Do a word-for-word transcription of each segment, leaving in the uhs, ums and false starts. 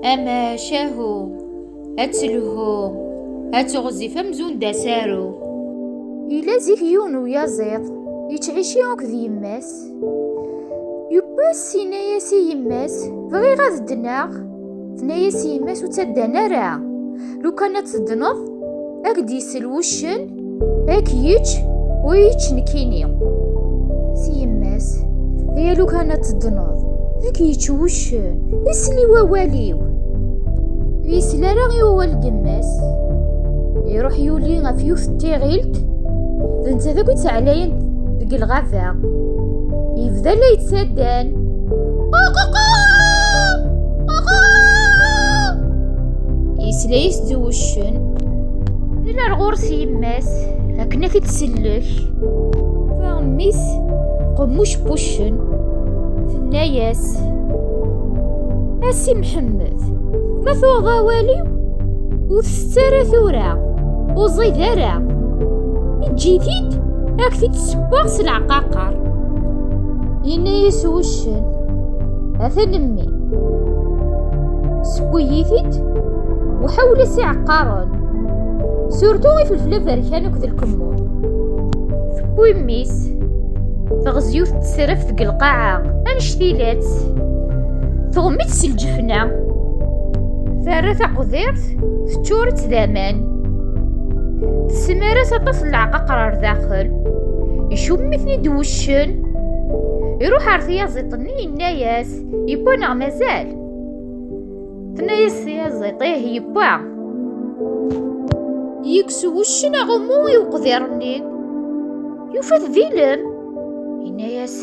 Amacahu, ad telhu, ad teɣzif amzun d asaru. Yella zik yiwen uyaziḍ yettɛici akked yemma-s. Yiwwas yenna-yas i yemma-s: "Bɣiɣ ad ddneɣ." Tenna-yas yemma-s: "Ur ttaddan ara. Lukan ad teddneḍ, ad k-d-yessel wuccen, ad k-yečč, u yečč nekkini." Si yemma-s: "Ya lukan ad teddneḍ, ad k-yečč wuccen, isel i wawal-iw." Ur yesli ara i wawal n yemma-s. Iruḥ yuli ɣef yiwet n tiɣilt, d netta d akk i ttɛelayen deg lɣaba. Yebda la yettaddan. Quququ! Quququ! Yesla-yas-d wuccen. Dil ar ɣur-s yemma-s akken ad t-id-tsellek. Fa mmi-s qemmuc n wuccen, tenna-yas: "A Si Mḥemmed, ma tuɣeḍ awal-iw, ur tett ara tura, ur ẓid ara. Eǧǧ-it-id, ad k-t-id-ssewweɣ s leɛqaqer." Yenna-yas wuccen: "Atan mmi. Sewwi-yi-t-id, u ḥawel-as iɛeqqaren. Surtout ifelfel aberkan akked lkemmun." Tewwi mmi-s, teɣzi yiwet n tesraft deg lqaɛa, annect-ilat. Tɣumm-itt s lǧefna. Terra taqdirt, teččur-itt d aman. Tesmar-as aṭas n leɛqaqer ar daxel. Icum-iten-id wuccen. Iruḥ ar tyaziḍt-nni, yenna-yas: "Yewwa neɣ mazal?" Tenna-yas tyaziḍt: "Ih, yewwa." Yekkes wuccen aɣummu i uqdir-nni. Yufa-t d ilem. Yenna-yas: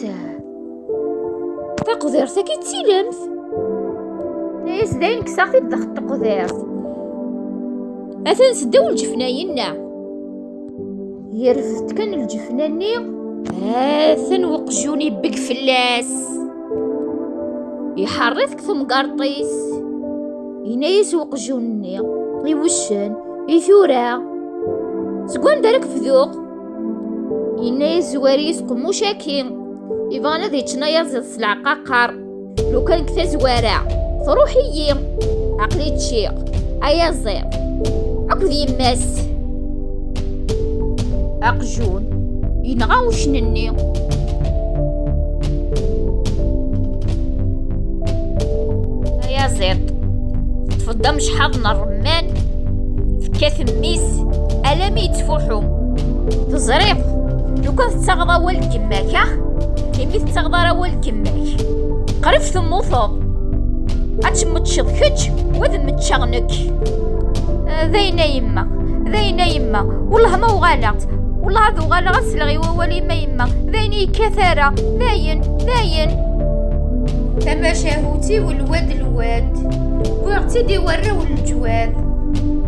"Taqdirt-agi d tilemt." Tenna-yas: "Dayen kkseɣ-t-id daxel teqdirt." Atan seddaw lǧefna-inna. Yerfed kan lǧefna-nni, atan weqjun ibeg fell-as. Iḥerr-it deg temgerṭ-is. Yenna-yas weqjun-nni i wuccen: "I tura? Seg wanda ara k-bduɣ?" Yenna-yas: "Zwar-iyi s qemmuc-agi. Ibɣan ad yeččen ayaziḍ s leɛqaqer. Lukan deg tazwara, truḥ-iyi. Aql-i ččiɣ ayaziḍ akked yemma-s." Aqjun yenɣa uccen-nni. Ayaziḍ, teṭṭfeḍ-d amecḥaḍ n ṛṛemman, tekkat mmi-s alami yettfuḥu. Teẓriḍ, lukan tettaɣeḍ awal n yemma-k, ah, imi tettaɣeḍ ara awal n yemma-k, qrib temmuteḍ. Ad temmeččeḍ kečč, u ad mmeččeɣ nekk. D ayen a yemma, d ayen a yemma. Wellah ma uɣaleɣ-d, wellah ad uɣaleɣ ad sleɣ i wawal-im a yemma. D ayen yekkat ara, d ayen, d ayen. Tamacahut-iw lwad lwad, wwiɣ-tt-id i warraw n leǧwad.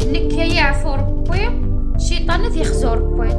Nekk a yeɛfu Rebbi, cciṭan ad yexzu Rebbi.